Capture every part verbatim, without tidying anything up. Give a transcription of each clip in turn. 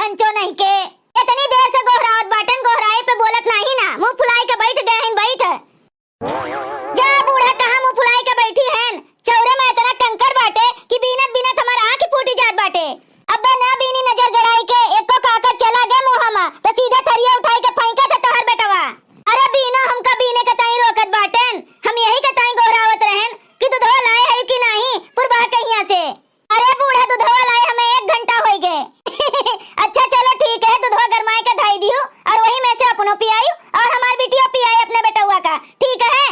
पंचो नहीं के। इतनी देर से गोहरावत बाटेन, गोहराए पे बोलत नाही ना, मुंह फुलाए के बैठ गए हैं, बैठ। जा बूढ़ा, कहाँ मुंह फुलाए के बैठी हैं? चौरे में इतना कंकड़ बाटे कि बीनत बीनत हमार आँख फूटी जात बाटे। अब्बे ना बीनी नजर गड़ाई के, एको काकर चला गए मुँह मा, तो सीधे थरिया उठाई के फेंके थे तोहर बेटवा। अरे बीना, हमका बीने के ताई रोकत बाटेन, हम यही के ताई गोहरावत रहेन कि दुधवा लाए है कि नाही, पुरबा कहिया से। अरे बूढ़ा, दुधवा लाए हमें एक घंटा होई गए। अच्छा चलो ठीक है, दुधवा गरमाए के धाई दियो और वही में से अपनो पियायु और हमार बिटियो पियाई अपने बेटउआ का, ठीक है?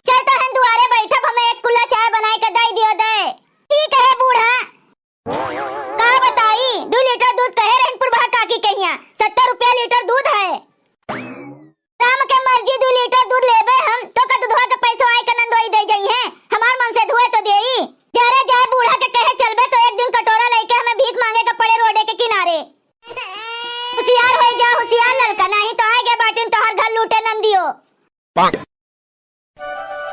चल तहन दुआरे बैठब, हमें एक कुल्ला चाय बनाए के दाई दियो दे। ठीक है बूढ़ा। का बताई, दू लीटर दूध कहे रहन पुरबा काकी के हियां, सत्तर रुपया लीटर दूध है। राम के मर्जी, दू लीटर दूध लेबे हम, तो का दुधवा के पैसो आए के नंदोई दे जइहें? हमार मन से धुए तो देई। जरे जाए बूढ़ा के कहे चलबे तो एक दिन कटोरा लेके हमें भीख मांगे के पड़े रोडे के किनारे। हुसियार होई जा, हुसियार ललका, नाही तो आए गए बाटिन तोहर घर लूटे नंदियो।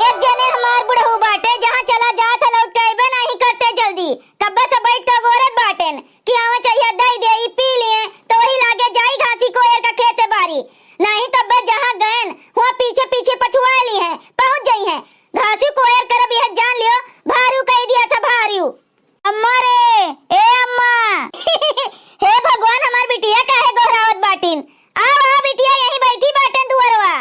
एक जने हमार बुढ़ऊ बाटे, जहाँ चला जात है लौट के अइबे नाही करते जल्दी। कब्बे से बैठ के गोरत बाटेन कि आवे चाहिए दई दे, ई पी लिए, तो वही लागे जाई घासी कोयर का खेते बारी। नाही तब्बे जहाँ गएन, हुआ पीछे पीछे पछुआ ली हैं, पहुँच जाई हैं। घासी कोयर करब यह जान लियो, भारू कह दिया था भारू। अम्मा रे, ए अम्मा। हे भगवान, हमार बिटिया काहे गोहरावत बाटिन? आव, आव बिटिया, यहीं बैठी बाटेन दुअरवा।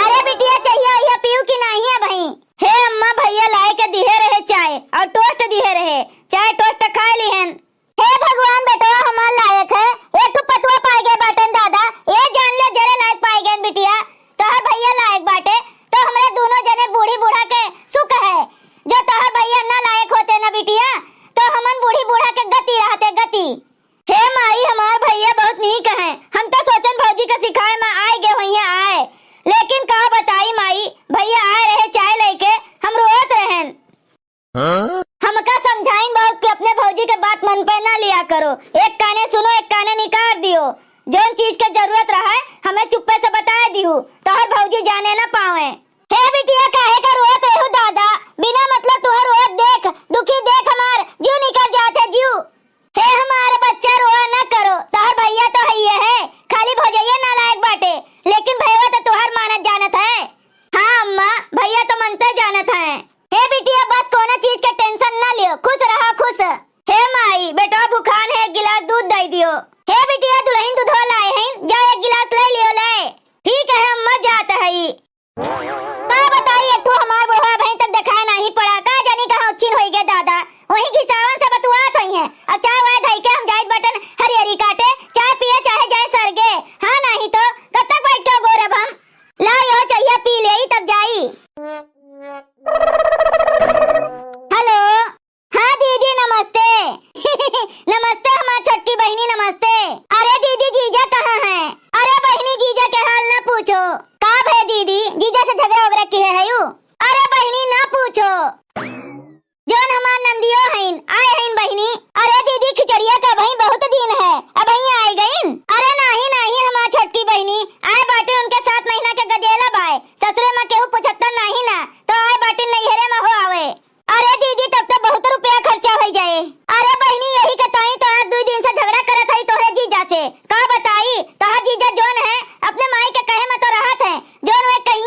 अरे बिटिया, चाहिए अइहा पीऊ कि नाही अबहीं? हे अम्मा, भैया लाए के दिहे रहे चाय और टोस्ट दिहे रहे, चाय टोस्ट खाए लिहन। हे भगवान, बेटवा हमार लायक है, एक ठो पतुआ पाए गए बाटन दादा, ये जान ले जरे लायक पाए गए बिटिया। तोहर भैया लायक बाटे, तो हमरे दोनों जने बूढ़ी बूढ़ा के सुख है। जो तोहर भैया ना लायक होते ना बिटिया, तो हमन बूढ़ी बूढ़ा के गति रहते, गति। हे माई, हमार भैया बहुत नीक हैं। हम तो सोचन भौजी के सिखाए में आए गए होइहें आए, लेकिन का बताई माई, भैया आए रहे चाय लेके, हम रोत रहन। हाँ? हमका समझाइन बहुत कि अपने भौजी के बात मन पे ना लिया करो, एक काने सुनो, एक काने निकाल दियो। जौन चीज के जरूरत रहे, हमें चुप्पे से बताए दिहू, तोहर भौजी जाने ना पावे। हे बिटिया, काहे का रोत रहू दादा? बिना मतलब तुहर रोत देख, दुखी देख हमार जीव निकल जात है, जीव। हे हमार बच्चा, रोआ न करो, तोहर भैया तो हइये है, खाली भौजइये नालायक बाटे, लेकिन भैया तो तोहर मानत जानत है। हाँ अम्मा, भैया तो मनते जानत है। हे बिटिया, बस कोनो चीज के tension न लियो, खुश रहो, खुश। हे माई, बेटवा भुखान है, एक गिलास दूध दे दियो। हे बिटिया, दुल्हन दूधवा लाए हैं, जा एक गिलास ले लियो, ले। ठीक है अम्मा, जात है। का बताई, एक ठो हमार बुढ़वा अबहीं तक देखाए नाही पड़ा, का जानी कहाँ उच्छिन होई गए दादा। वही घिसावन से बतुआत होइहें। अब चाय वाय धई के हम जाइत बाटन हरियरी काटे, चाय पिए चाहे जाए सरगे। हाँ नाही तो कब तक बैठ के गोरब हम? ला यो चहिया पी लेई तब जाई। हेलो। हाँ दीदी नमस्ते। नमस्ते हमार छोटकी बहिनी, नमस्ते। अरे दीदी जीजा कहाँ हैं? अरे बहिनी जीजा के हाल ना पूछो। का भे दीदी, जीजा से झगड़ा वगैरह किहे हयू? अरे बहिनी ना पूछो। जौन हमार नंदियो हईन, आए हईन बहिनी। अरे दीदी खिचड़िया का भई बहुत दिन है, अबहीं आए गईन। अरे नाही नाही हमार छोटकी बहिनी, आए बाटिन उनके सात महीना के गदेला बाए। ससुरे में केहू पूछता नाही ना, तो आए बाटिन नैहरे में हो आवे। अरे दीदी, तब तो बहुत रुपया खर्चा होइ जाए। अरे बहिनी, यही के ताई तो आज दुई दिन से झगड़ा करत हई तोहरे जीजा से। का बताई, तोहर जीजा जौन है, अपने माई के कहे में तो रहत है, जौन वे कही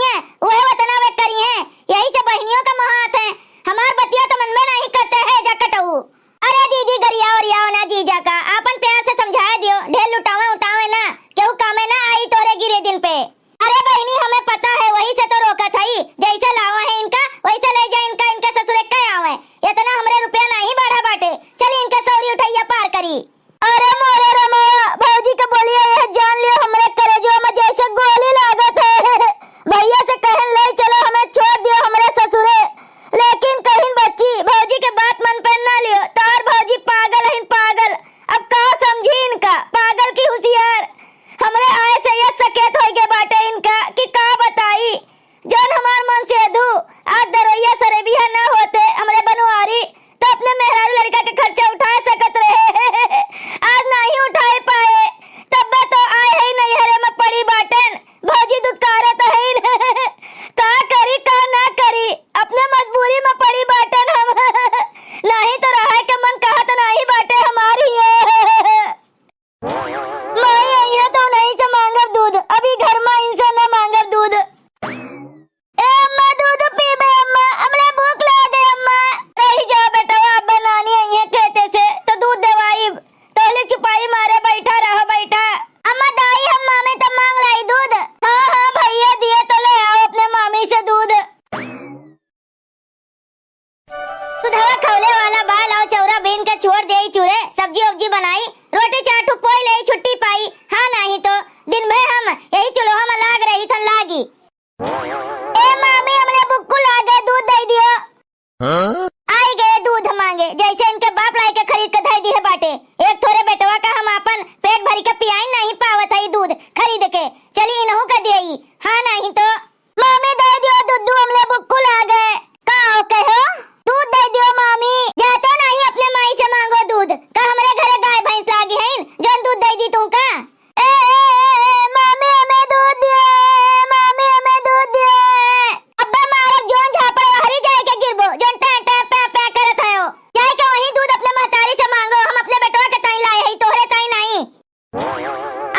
छोड़ देई चूरे, सब्जी उब्जी बनाई, रोटी चार ठो पोई लेई, छुट्टी पाई। हाँ, नाहीं तो दिन भर हम यही चूल्हा में लाग रही थन लागी। ए मामी, हमरे बुक्कू लागे, दूध दे दियो। हाँ? आई गए दूध मांगे, जैसे इनके बाप लाई के खरीद के धई दिहे बाटे। एक थोरे बेटवा का हम आपन पेट भरी के पियाई नाहीं पावत हई दूध खरीद के। चली इनहू का देई। हाँ, नाहीं तो। मामी, दे दियो दूध, हमरे बुक्कू लागे। का हो कहो? दूध दे दियो मामी। जातो नाहीं अपने माई से मांगो दूध। का हमरे घरे गाय भैंस लागी हैं, जौन दूध दे दी तुमका? ए, ए, ए, ए, मामी, हमें दूध दियो, ए, मामी, हमें दूध दियो, ए। अब्बे मारब, जौन झापड़ वहरी जाए के गिरबो, जौन टैं, टैं, पैं, पैं करत हयो। जाए के वहीं दूध अपने महतारी से मांगो, हम अपने बेटवा के ताई लाए हई, तोहरे ताई नाहीं।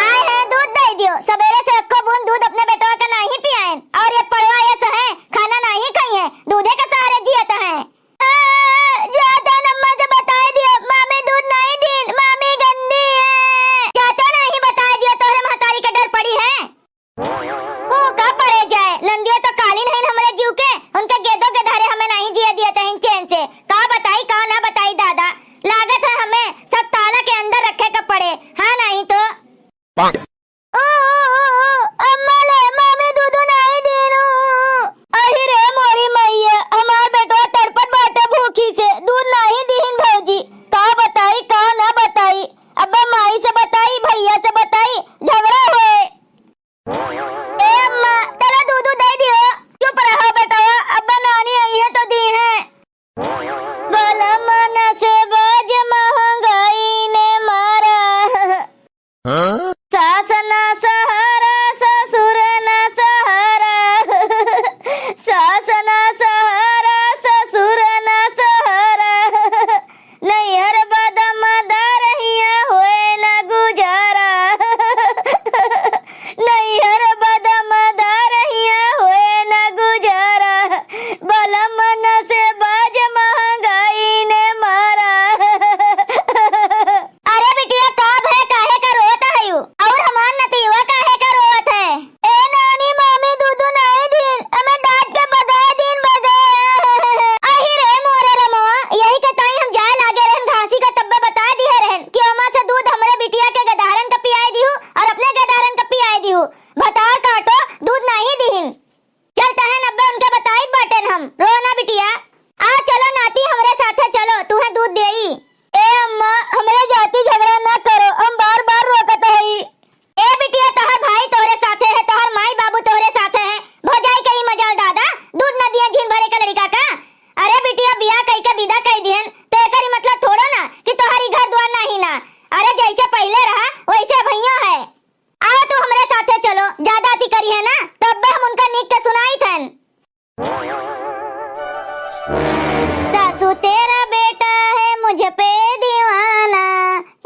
आए हैं, दूध दे दियो। सबेरे से एको बूंद दूध अपने बेटवा के नाहीं पियाएन। और ये पड़वा ये सहे, खाना नाहीं खाई हैं, दूधे के सहारे जियत हैं। आ, जातन अम्मा से बताए दियो, मामी दूध नाहीं दीन, मामी गंदी है। जातो नाहीं बताए दियो, तोहरे महतारी के डर पड़ी है। ऊ का पड़े जाए, नंदियो तो कालीन हईन हमरे जीव के, उनके गेदो गेदहरे हमें नाहीं जिए दियत हईन चैन से। का बताई, का ना बताई दादा, लागत है हमें सब ताला के अंदर रखे के पड़े। हाँ, नाहीं तो। ओ, ओ, ओ, ओ, अम्मा ले, मामी दूध नाहीं दीनू। अहि रे मोरी मैया, हमार बेटवा तड़पत बाटे भूखी से, दूध नाहीं दीहिन भौजी। का बताई, का ना बताई, अब्बे माई से बताई, भैया से बताई, झगड़ा होए। ए अम्मा, चलो दूध दे दियो। चुप रहो बेटवा, अब्बे नानी आई है तो दीहे। बलम न से बाज महंगाई ने मारा। हाँ? सास ना सहारा, ससुर ना सहारा। सास ना सहारा, ससुर ना सहारा। नैहर बदमदार हिया होए ना गुजारा। नैहर बदमदार हिया होए ना गुजारा। बलम न से बाज महंगाई ने मारा। अरे बिटिया, का भय, काहे का रोत हयू? और हमार नतीवा काहे का रोत है? ए नानी, मामी दूधू नाहीं दीन, हमें डांट के भगाए दीन, भगाए। अहि रे मोरे रमवा, यही के ताई हम जाए लागे रहन घासी का, तब्बे बताए दिहे रहन कि ओमा से दूध हमरे बिटिया के गदहरन का पियाए दिहू और अपने गदहरन का पियाए दिहू। भतार काटो, दूध नाहीं दीहिन। चल तहन अब्बे उनके बताइत बाटेन हम, रो ना बिटिया। आ चलो नाती, हमरे साथे चलो, तुहें दूध देई। ए अम्मा, हमरे जाति झगड़ा ना करो, हम बार बार रोकत हई। ए बिटिया, तोहर भाई तोहरे साथे है, तोहर माई बाबू तोहरे साथे है, भौजाई के ई मजाल दादा, दूध न दिए झीन भरे के लड़िका का। अरे बिटिया, बियाह कई के विदा कई दिहन, तो एकर ई मतलब थोड़ो ना कि तोहर ई घर द्वार नाही ना। अरे जैसे पहिले रहा, वैसे अबहियों है। आओ तू हमरे साथे चलो, ज्यादा अति करिहे ना, तो अब्बे हम उनका नीक के सुनाइत हन। सासू तेरा बेटा है मुझ पे दीवाना,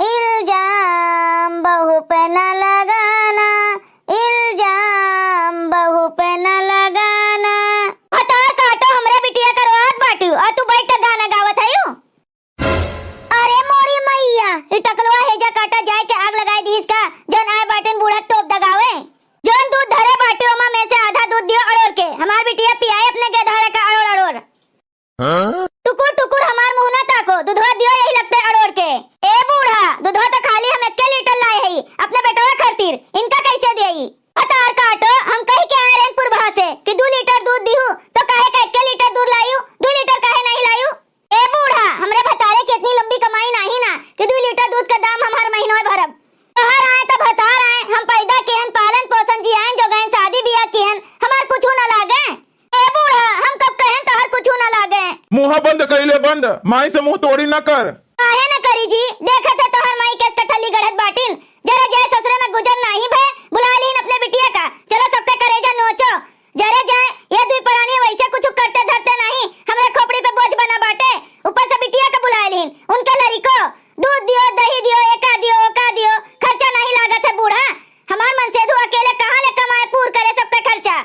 इल्जाम बहू पे न लगाना, इल्जाम बहू पे न लगाना। भतार काटो, हमरे बिटिया का रोआत बाटू और तू बैठ के गाना गावत हयू। अरे मोरी मैया, ई टकलुआ हेजा काटा जाए के आग लगाई दिहिस का? जौन आए बाटिन बूढ़ा तोप दगावे। जौन दूध धरे बाटे ओमा में से आधा दूध दियो अड़ोर के, हमार बिटिया पियाए अपने गेदहरा का अड़ोर अड़ोर। हाँ? टुकुर टुकुर हमार मुँह ना ताको, दूधवा दियो यही लगते अड़ोर के। ए बूढ़ा, दूधवा तो खाली हम एक्के लीटर लाए हई अपने बेटवा खातिर, इनका कैसे देई? भतार काटो, हम कही के आए रहन पुरबहा से कि दू लीटर दूध दिहू, तो काहे का एक्के लीटर दूध लायू, दू लीटर काहे नहीं लायू? ए बूढ़ा, हमरे भतारे के इतनी लंबी कमाई नाही ना कि दू लीटर दूध का दाम हम हर महीनों भरब। तोहर आए तो भतार आए, हम पैदा किहन, पालन पोषण जियान जोगाइन, शादी बियाह किहन, हमार कुछू ना लागे। ए बूढ़ा, हम कब कहन तोहर कुछू ना लागे? मुँह बंद कइले बंद, माई से मुँह तोड़ी ना कर। काहे न करी जी, देखत है तोहर माई केस कठली गढ़त बाटिन। जरे जाए ससुरे में गुजर नाही भय, बुला लीन अपने बिटिया का। चलो सबके करेजा नोचो। जरे जाए, ये दुई परानी वैसे कुछ करते धरते नाही, हमरे खोपड़ी पे बोझ बना बाटे। ऊपर से बिटिया का बुलाए लीन, उनके लड़िको। दूध दियो, दही दियो, एका दियो, ओका दियो, खर्चा नाही लागत है बूढ़ा। हमार मनसेधु अकेले कहाँ ले कमाए पूर करे सबके खर्चा?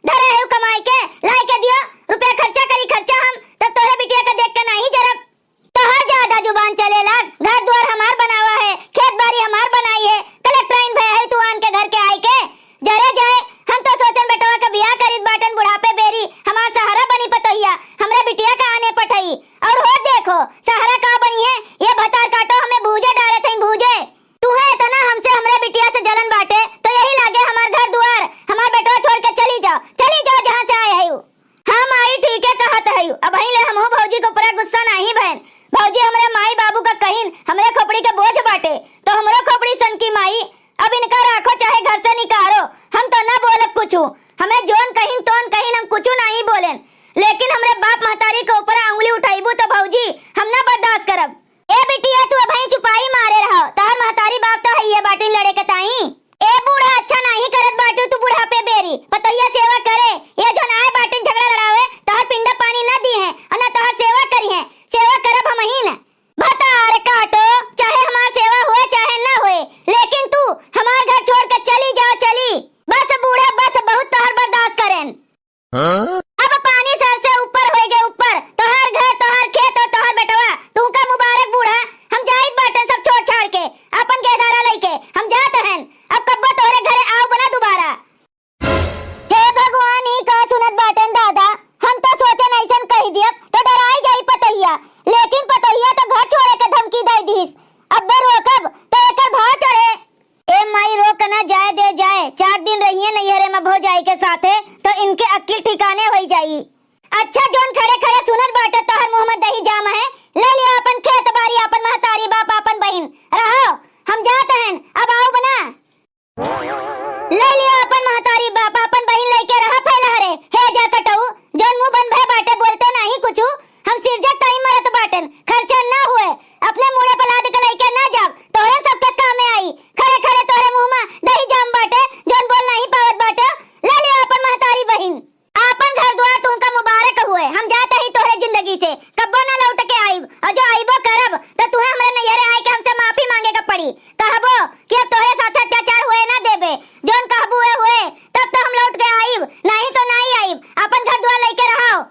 धरे है कमाए के, लाई के दियो, रुपया खर्चा करी खर्चा हम, तब तोहरे बिटिया का देख के नाही जरब। तोहार ज्यादा जुबान चले लाग, घर द्वार हमार बनावा है, खेत बारी हमार बनाई है, कलेक्टराइन भय है तू आन के घर के आई के। जरे जाए, हम तो सोचन बेटवा के बियाह करीत बाटन बुढ़ापे बेरी, हमार सहारा बनी पतोहिया, हमरे बिटिया का आने पठई। और हो देखो, सहारा का बनी है, ये हमरे खोपड़ी के बोझ बाटे, तो हमरो खोपड़ी सनकी माई। अब इनका राखो चाहे घर से निकारो, हम तो ना बोलब कुछु। हमें जोन कहिन तोन कहिन, हम कुछु नाहीं बोलेन, लेकिन हमरे बाप महतारी के ऊपर अंगुली उठाइबू तो भौजी, हम ना बर्दाश्त करब। ए बिटिया, तू अबहीं चुपाई मारे रहो, तोहर महतारी बाप तो हइये बाटिन लड़े के ताई। ए बूढ़ा, अच्छा नाहीं करत बाटू तू बुढ़ापे बेरी, पतोहिया सेवा करे, ये जोन आए बाटिन झगड़ा लड़ावे, तोहर पिंडा पानी ना दिहें और ना तोहर सेवा करिहें, सेवा करब हमहीं न। भतार काटो, चाहे हमार सेवा होए चाहे ना होए, लेकिन तू हमार घर छोड़ के चली जाओ, चली। बस बूढ़ा, बस, बहुत तोहर बर्दाश्त करेन। हाँ? अब पानी सर से ऊपर होइगे ऊपर, तोहर घर, तोहर खेत और तोहर बेटवा, तुमका मुबारक बूढ़ा। हम जाइत बाटे सब छोड़ छाड़ के, अपन गेदारा लइके हम जात हन। अब कब्बो तोहरे घरे आउब ना दुबारा। हे भगवान, ई का सुनत बाटेन दादा, हम तो सोचेन अइसन कहि दियब तो डराई जाई पतोहिया, लेकिन पतोहिया तो घर छोड़े के धमकी दइ दिहिस। अब्बे रोकब तो एकर भाव चढ़े। ए माई, रोक ना, जाए दे जाए, चार दिन रहिए नैहरे में भौजाई के साथे तो इनके अक्किल ठिकाने होइ जाई। अच्छा, जोन खड़े खड़े सुनत बाटे तोहर मुँह में दही जाम है, ले लियो अपन खेत बारी, अपन महतारी बाप, अपन बहिन, रहो, हम जात हन, अब आउब ना। ले लियो अपन महतारी बाप, अपन बहिन लइके रहा फैलहरे। हे जा कटऊ, जोन मुँह बन भय बाटे, बोलतो नाहीं कुछु। हम सिरजक ताई मरत बाटेन, खर्चा ना हुए, अपने मूड़े पर लाद के लइके ना जाब, तोहरे सबके काम में आई। खड़े खड़े तोहरे मुँह में दही जाम बाटे, जोन बोल नाहीं पावत बाटे। ले लियो अपन महतारी बहिन। आपन घर दुआर तुमका मुबारक हुए। हम जात ही तोहरे जिंदगी से, कब्बो ना लौट के आइब, और जो आइबो करब तो तुहे हमरे नैहरे आए के हमसे माफी मांगे के पड़ी। कहबो कि अब तोहरे साथ अत्याचार हुए ना देबे, जोन कहबू ए हुए, तब तो हम लौट के आइब, नाहीं तो नाहीं आइब। आपन घर दुआर लइके रहो।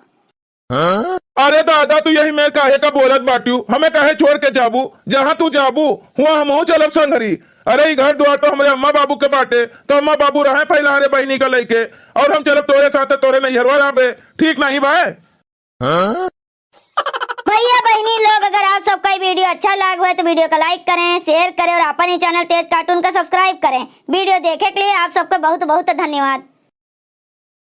अरे दादा, तू यही में काहे का बोलत बाटियो? हमें काहे छोड़ के जाबू? जहाँ तू जाबू, हुआँ हमहूँ चलब संघरी। अरे, ई घर दुआर तो हमरे अम्मा बाबू के बाटे, तो अम्मा बाबू रहे फैलहरे बहिनी का लइके, और हम चलब तोरे साथे, तोरे नैहरवा रहबे, ठीक नाहीं बाय? भैया बहिनी लोग, अगर आप सबका ई video अच्छा लाग हुए तो video का like करें, share करें और अपन ही channel तेज cartoon का subscribe करें। Video देखे के लिए आप सबका बहुत बहुत धन्यवाद।